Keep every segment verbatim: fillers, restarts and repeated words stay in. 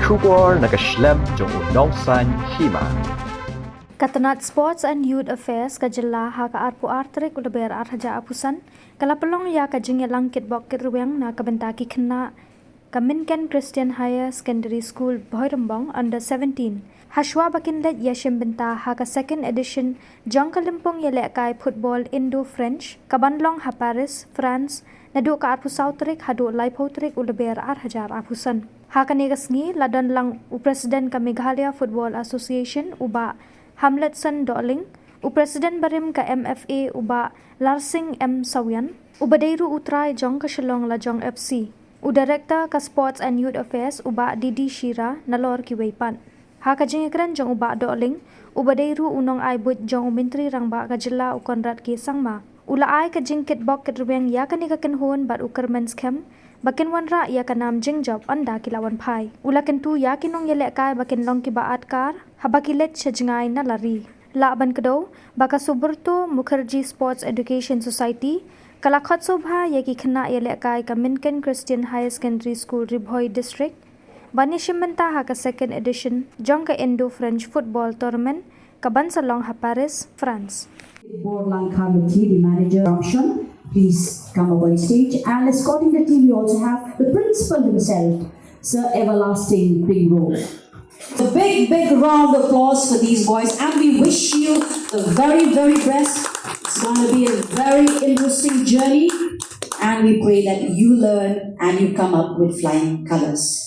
Khubor na ka shlem jong u nongsaiñ hima. Ka tnat Sports and Youth Affairs ka jylla ha ka arphew ar tarik u Lber ar hajar arphew san ka la pynlong ïa ka jingïalang kitbok kitrwiang na ka bynta ki khynnah ka Minken Christian Higher Secondary School Bhoirymbong under seventeen. Hashwa ba kin leit ïashim bynta ha ka second edition jong ka lympung ïalehkai football Indo-French ka ban long ha Paris, France, naduh ka arphew saw tarik haduh laiphew tarik u Lber ar hajar arphew san. Ha kane ka sngi la don lang u President ka Meghalaya Football Association u Bah Hamletson Dohling, u President barim ka M F A u Bah Larsing M Sawian, uba dei ruh u trai jong ka Shillong Lajong F C, u Director ka Sports and Youth Affairs u Bah D D Shira, nalor kiwei pat. Ha ka jingïakren jong u Bah Dohling, uba dei ruh u nongai buit jong u Myntri Rangbah ka jylla u Conrad K Sangma, u la ai ka jingkitbok kitrwiang ïa kane ka kynhun bad u kyrmen skhem ba kin wanrah ïa ka nam jingjop ynda ki la wan phai. U la kyntu ïa ki nongïalehkai ba kin long kiba atkar haba ki leit sha jngai na la ri. Lah ban kdew ba ka Subrata Mukherjee Sports Education Society ka la khot sngewbha ïa ki khynnah ïalehkai ka Minken Christian Higher Secondary School, Ri Bhoi District, ban ïashim bynta ha ka second edition jong ka Indo-French Football Tournament ka ban sa long ha Paris, France. Borlang Kharmuthi, the manager, Ramshan, please come up on stage. And escorting the team, we also have the principal himself, Sir Everlasting Pringrove. A big, big round of applause for these boys, and we wish you the very, very best. It's going to be a very interesting journey, and we pray that you learn and you come up with flying colors.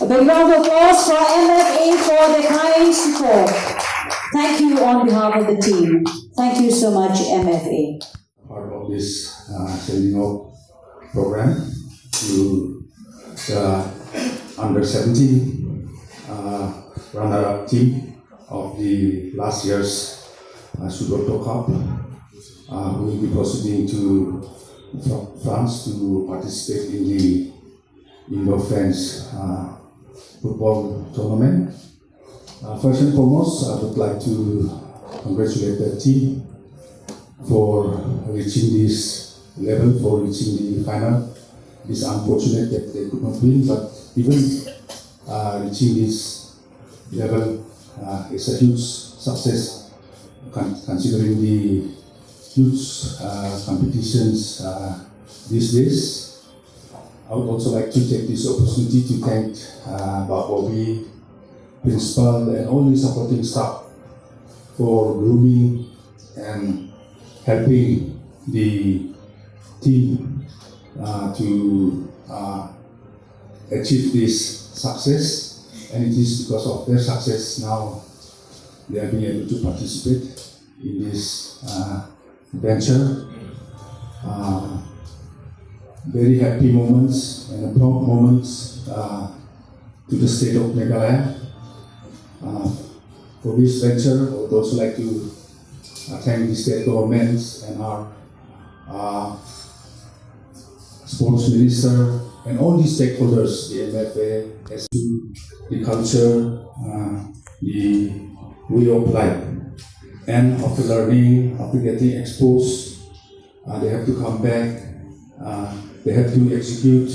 A big round of applause for M F A for their kind support. Thank you on behalf of the team. Thank you so much, M F A. Part of this uh, sending off program to the under seventeen uh, runner-up team of the last year's uh, Subrata Cup, uh, who will be proceeding to Fr- France to participate in the Indo-French uh, football tournament. Uh, first and foremost, I would like to congratulate the team for reaching this level, for reaching the final. It's unfortunate that they could not win, but even uh, reaching this level uh, is a huge success, con- considering the huge uh, competitions uh, these days. I would also like to take this opportunity to thank uh, Bah Bobby, principal, and all the supporting staff for grooming and helping the team uh, to uh, achieve this success. And it is because of their success now they are being able to participate in this uh, venture. Uh, very happy moments and a proud moments uh, to the state of Meghalaya. Uh, for this venture, I would also like to uh, thank the state governments and our uh, sports minister and all the stakeholders, the M F A, as to the culture, uh, the way of life. And after learning, after getting exposed, uh, they have to come back. Uh, they have to execute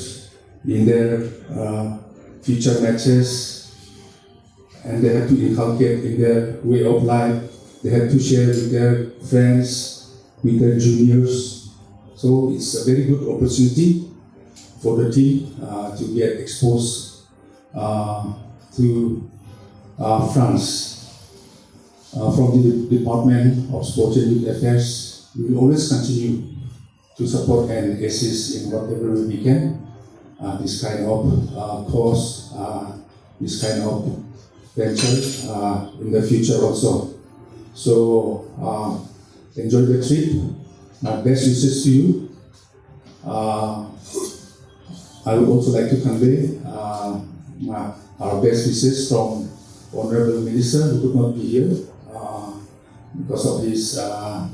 in their uh, future matches, and they have to inculcate in their way of life. They have to share with their friends, with their juniors. So it's a very good opportunity for the team uh, to get exposed uh, to uh, France. Uh, from the Department of Sport and Youth Affairs, we will always continue to support and assist in whatever way we can uh, this kind of uh, cause, uh, this kind of venture uh, in the future also. So uh, enjoy the trip. My best wishes to you. Uh, I would also like to convey uh, my, our best wishes from Honorable Minister, who could not be here uh, because of his uh,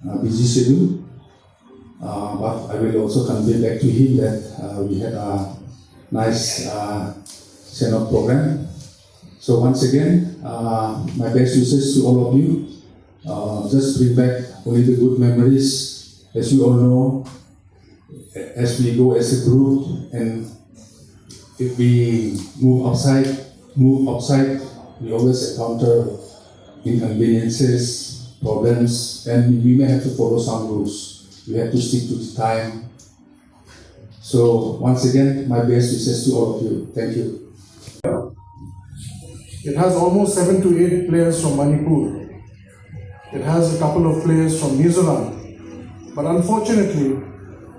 uh, busy schedule. Uh, but I will also convey back to him that uh, we had a nice uh, send-off program. So once again, uh, my best wishes to all of you. Uh, just bring back only the good memories. As you all know, as we go as a group and If we move outside, move outside, we always encounter inconveniences, problems, and we may have to follow some rules. We have to stick to the time. So, once again, my best wishes to all of you. Thank you. It has almost seven to eight players from Manipur. It has a couple of players from Mizoram. But unfortunately,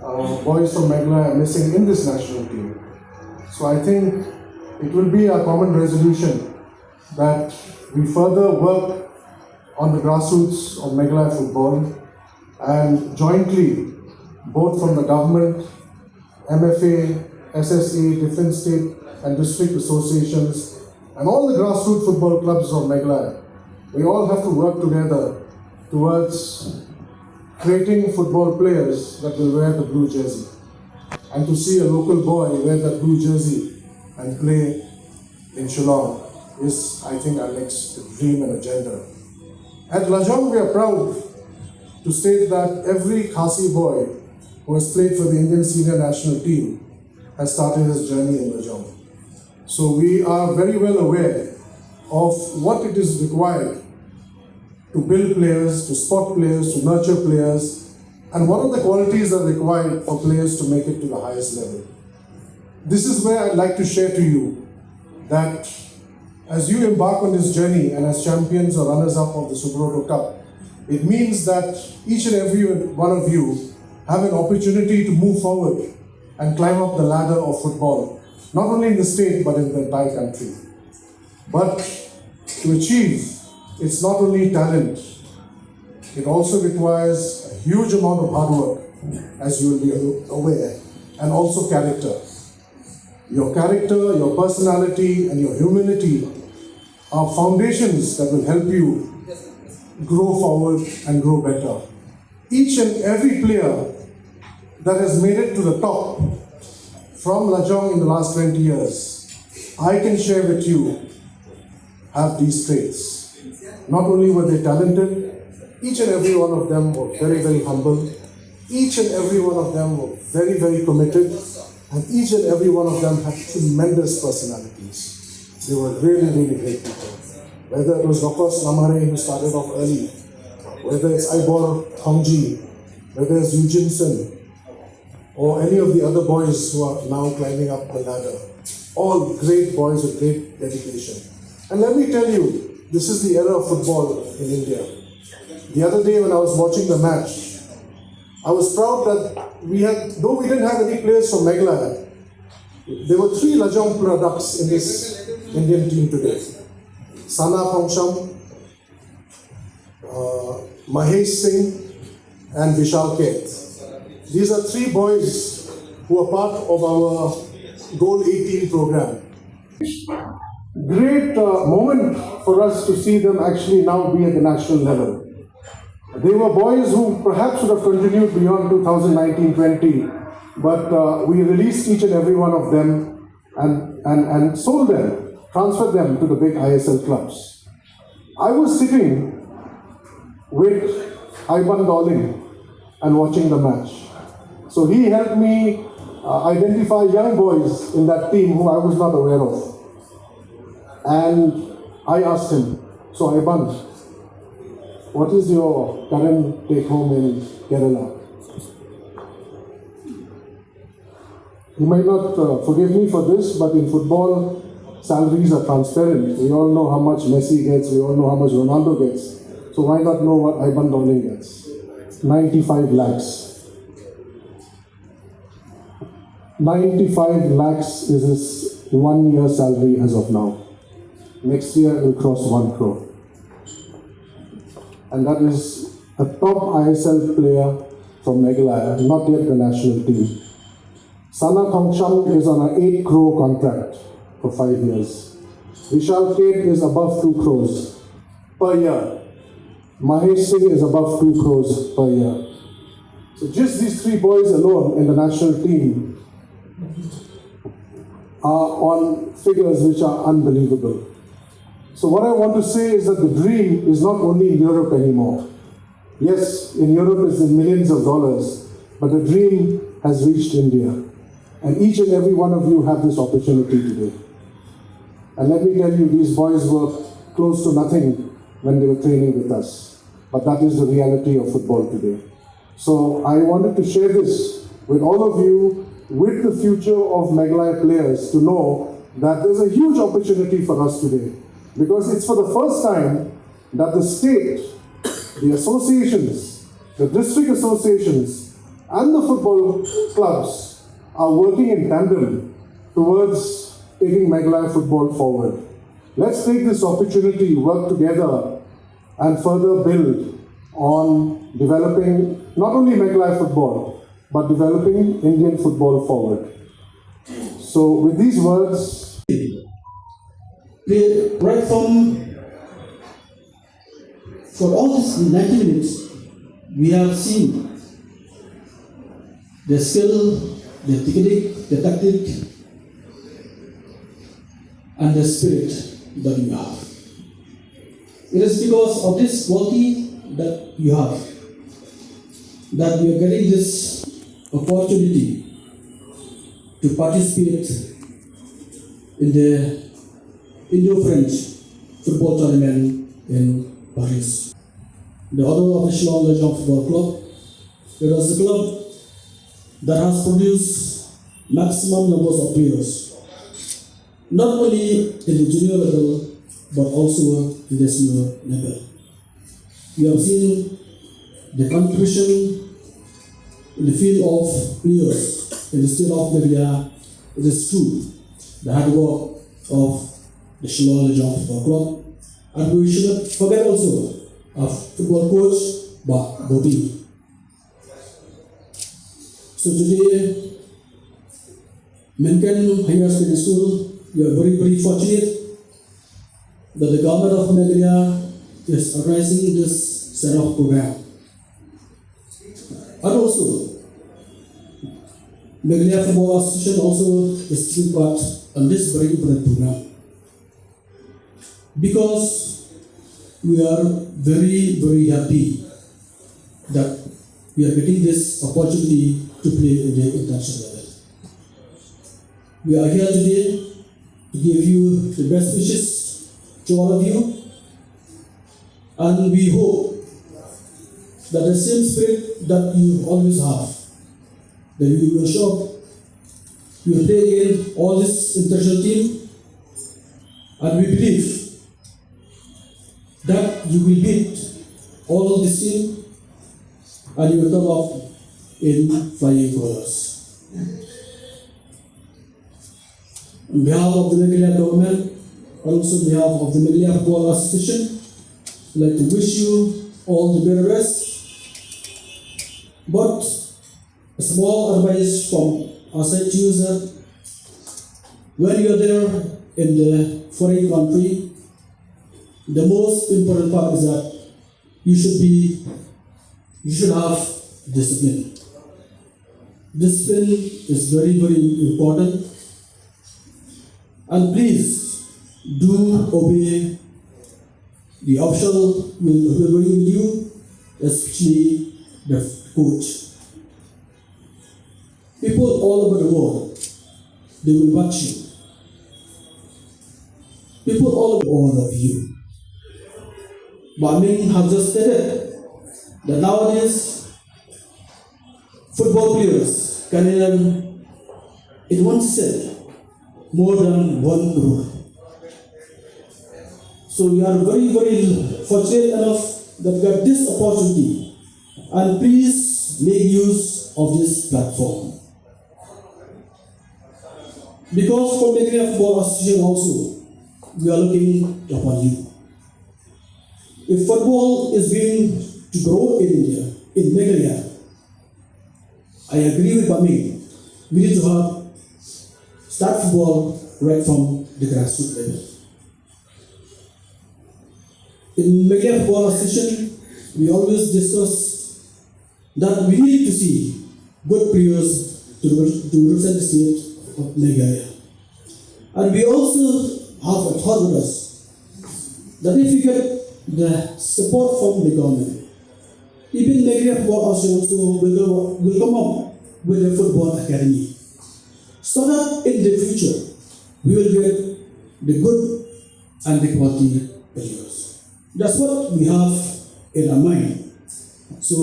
uh, boys from Meghalaya are missing in this national team. So I think it will be a common resolution that we further work on the grassroots of Meghalaya football and jointly, both from the government, M F A, S S A, different state and district associations, and all the grassroots football clubs of Meghalaya, we all have to work together towards creating football players that will wear the blue jersey. And to see a local boy wear that blue jersey and play in Shillong is, I think, our next dream and agenda. At Lajong, we are proud to state that every Khasi boy who has played for the Indian senior national team has started his journey in Lajong. So we are very well aware of what it is required to build players, to spot players, to nurture players, and what are the qualities that are required for players to make it to the highest level. This is where I'd like to share to you that as you embark on this journey and as champions or runners-up of the Superauto Cup, it means that each and every one of you have an opportunity to move forward and climb up the ladder of football, not only in the state but in the entire country. But to achieve, it's not only talent, it also requires a huge amount of hard work, as you will be aware, and also character. Your character, your personality, and your humility are foundations that will help you grow forward and grow better. Each and every player that has made it to the top from Lajong in the last twenty years, I can share with you, have these traits. Not only were they talented, each and every one of them were very, very humble. Each and every one of them were very, very committed. And each and every one of them had tremendous personalities. They were really, really great people. Whether it was Rokos Namhare, who started off early, whether it's Aibor Thongji, whether it's Eugene Sen, or any of the other boys who are now climbing up the ladder, all great boys with great dedication. And let me tell you, this is the era of football in India. The other day when I was watching the match, I was proud that we had, though we didn't have any players from Meghalaya, there were three Lajong products in this Indian team today. Sana Phongsham, uh, Mahesh Singh, and Vishal Keth. These are three boys who are part of our Goal eighteen program. Great uh, moment for us to see them actually now be at the national level. They were boys who perhaps would have continued beyond two thousand nineteen twenty, but uh, we released each and every one of them and, and, and sold them, transferred them to the big I S L clubs. I was sitting with Ivan Dorling and watching the match. So he helped me uh, identify young boys in that team who I was not aware of. And I asked him, "So Ivan, what is your current take home in Kerala?" You might not uh, forgive me for this, but in football, salaries are transparent. We all know how much Messi gets, we all know how much Ronaldo gets. So why not know what Ivan Dorling gets? ninety-five lakhs. ninety-five lakhs is his one year salary as of now. Next year, it will cross one crore. And that is a top I S L player from Meghalaya, not yet the national team. Sana Thongsham is on an eight crore contract for five years. Vishal Keth is above two crores per year. Mahesh Singh is above two crores per year. So just these three boys alone in the national team are on figures which are unbelievable. So what I want to say is that the dream is not only in Europe anymore. Yes, in Europe it's in millions of dollars, but the dream has reached India. And each and every one of you have this opportunity today. And let me tell you, these boys were close to nothing when they were training with us. But that is the reality of football today. So I wanted to share this with all of you, with the future of Meghalaya players, to know that there's a huge opportunity for us today. Because it's for the first time that the state, the associations, the district associations, and the football clubs are working in tandem towards taking Meghalaya football forward. Let's take this opportunity, work together, and further build on developing not only Meghalaya football, but developing Indian football forward. So, with these words, Play right from for all these ninety minutes, we have seen the skill, the technique, the tactic, and the spirit that you have. It is because of this quality that you have that we are getting this opportunity to participate in the Indo-French football tournament in Paris. The order of the Shillong Legends Football Club. It was the club that has produced maximum numbers of players, not only in the junior level but also in the senior level. We have seen the contribution in the field of players in the state of Meghalaya. It is true, the hard work of the Shillong Legends Football Club, and we should not forget also our football coach, Bah Bobby. So today, Mynken Higher Secondary School, we are very, very fortunate that the government of Meghalaya is organizing this send-off program. And also, Meghalaya Football Association also is taking part in this very important program. Because we are very, very happy that we are getting this opportunity to play in the international level. We are here today to give you the best wishes to all of you, and we hope that the same spirit that you always have, that you will show up, you will play again all this international team, and we believe that you will beat all this team and you will come up in flying colors. On behalf of the Meghalaya government, and also on behalf of the Meghalaya Football Association, I'd like to wish you all the very best. But a small advice from our side to you, sir. When you are there in the foreign country, the most important part is that you should be, you should have discipline. Discipline is very, very important. And please do obey the official who will be with you, especially the coach. People all over the world, they will watch you. People all over, all of you. Bah Ming has just stated that nowadays football players can earn in one season more than one crore. So we are very, very fortunate enough that we got this opportunity, and please make use of this platform. Because for Meghalaya Football Association also, we are looking upon you. If football is going to grow in India, in Meghalaya, I agree with Bah Ming, we need to have start football right from the grassroots level. In Meghalaya Football Association, we always discuss that we need to see good players to, to represent the state of Meghalaya. And we also have a thought with us that if we get the support from the government, even Meghalaya Football Association also will, will come up with a football academy. so that in the future we will get the good and the quality players. That's what we have in our mind. So,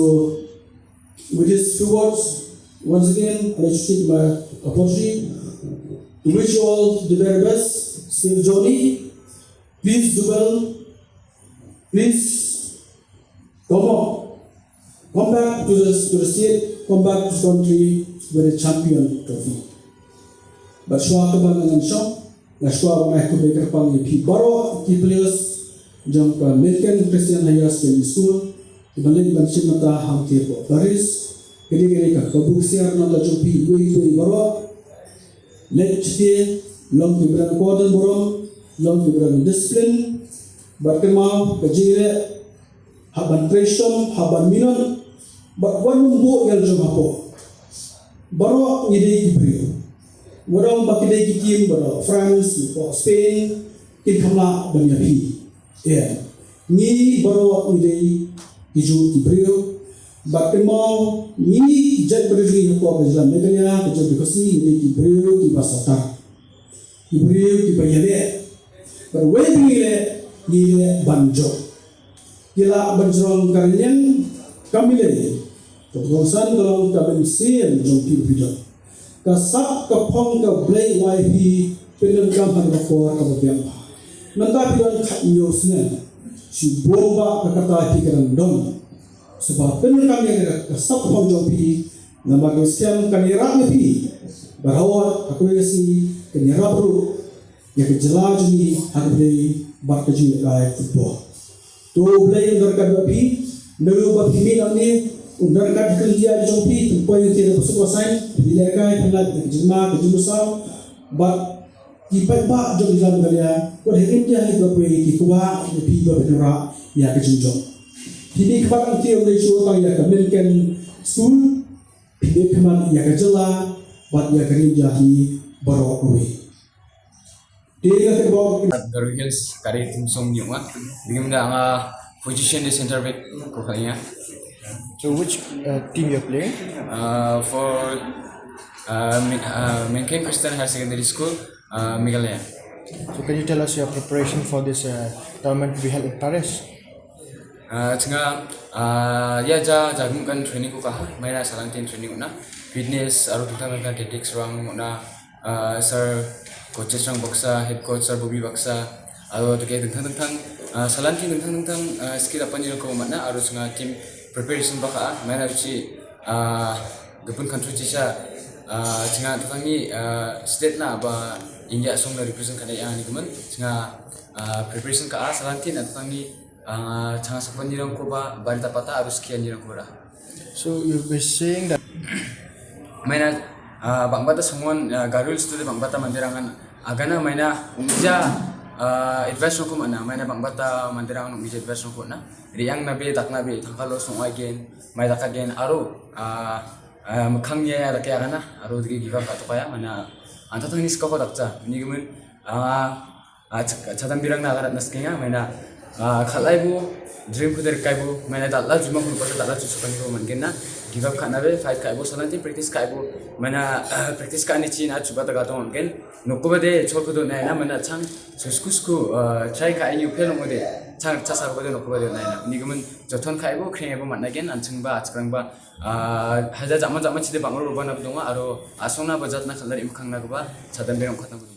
with these few words, once again, I should take my opportunity to wish you all the very best. Safe journey. Please do well. Please come up. Come back to the, to the state. Come back to the country with a champion trophy. Bad shuwa kaba ngan shong, nga shuwa ba ngan khublei kyrpang ïa phi baroh ki players jong ka Milken Christian Higher Secondary School kiba leit ban shim bynta hangtei hapoh Paris. Kane ka dei ka kabu ksiar na la jong phi iwei pa iwei baroh. Leit shatei, long kiba dang kordon burom, long kiba dang discipline. Bad kynmaw ka jingeh hap ban trei shitom, hap ban minot, bad wat nym buh ïa la jong hapoh. Baroh ngi dei ki briew. Wat ong ba ki dei ki team baroh France, baroh Spain, kin kham lah ban ïaphi. Ïa ngi baroh ngi dei ki juh ki briew. Bad kynmaw ngi jait briew ngi hapoh ka jylla Meghalaya, ka jylla Khasi, ngi dei ki briew kiba sahtar. Ki briew kiba ïaleh. Bad wei ba ngi leh, ngi leh ban jop. Ki lah ban jrong ka rynïeng ka milei. Ka kongsan ka long ka mynsiem jong phi ba phi don. Ka sap ka phong ka Blei wai phi pyndonkam ha ka por kaba biang bha. Mynta phi don khathynñiew snem. Shibun ba ka kata phi ka dang don. Sngewbha pyndonkam ïa ka sap ka phong jong phi. Namar ka skhem kan ïarap ïa phi. Bad ha kawei ka sngi kan ïarap ruh ïa ka jylla jong ngi ha kaba dei bad ka jingïalehkai football. To U Blei un don ryngkat bad phi, naduh ba phi mih nangne, un don ryngkat ha ka jingïalehkai jong phi, pynpoi ïa ka jingïalehkai, pynlait ïa ka jingma, ka jingmynsaw, bad ki paidbah jong ka jylla Meghalaya, wat hynrei ki kwah ïa phi ba phin wanrah ïa ka jingjop. Phi mih khmat nangne, ym dei shuh tang ïa ka Milken School, phi mih khmat ïa ka jylla, bad ïa ka ri India hi baroh kawei. Te nga kyrpad. Garo Hills, ka ri Tumsong Nyungwa. Dei mynta nga position de center back ko kha ïa. So which uh, team you're playing? Uh, for uh, Mi- uh, Milken Christian Higher Secondary School, uh, Meghalaya. So can you tell us your preparation for this uh, tournament to be held in Paris? Uh, tnga uh, ïa ja ja gum kan training ko kha. Maina salang tin training na. Fitness aro dingtang dingtang tactics ruh na. Uh, sir coaches rang baksa, head coach sir Bobby baksa, aro to ke dingtang dingtang uh, salang tin dingtang dingtang uh, skill apa ni ko matna, aro tnga team preparation ba kha. Maina chi uh, gapun country chi sha uh, tnga tang ni uh, state na ba India song na represent kane ïa ni gumon tnga uh, preparation kha salang tin tang ni uh, tnga sapan ni rang ko ba bari ta pata aro skill ni rang ko ra. So you'll be saying that. Maina uh, bang bata songwon uh, Garo Hills to bang bata mandir angan agana maina ungja uh, advice ko mana maina bang bata mandir angan ungja advice ko na. Riang na be dak na be thangkalo song again mai dak again aro uh, uh, mkhang ïa dak ïa kana aro digi give up ka to kaya mana anta tang ni ska ko dak cha ni gumen uh, Ah, ch- chadam birang na garat nas kenga maina. Ah, khalai bu dream ku der kai bu maina dalla juma ku ko dalla chu sukan ko man gen na. Give up ka na be fight kai bu salang tin practice kai bu maina ah, practice ka ni chi na chuba ta ga tong gen. Nokku ba de chol ku do na na maina chang so sku sku ah, try ka ni pel mo de chang cha sa ko de nokku ba de na na ni gumen joton kai bu khreng bu man na gen an chang ba chang ba ah, haja jama jama chi de bang ro ba na bu dong aro asong na ba jat na khalai im khang na ba chadam birang khat na bu.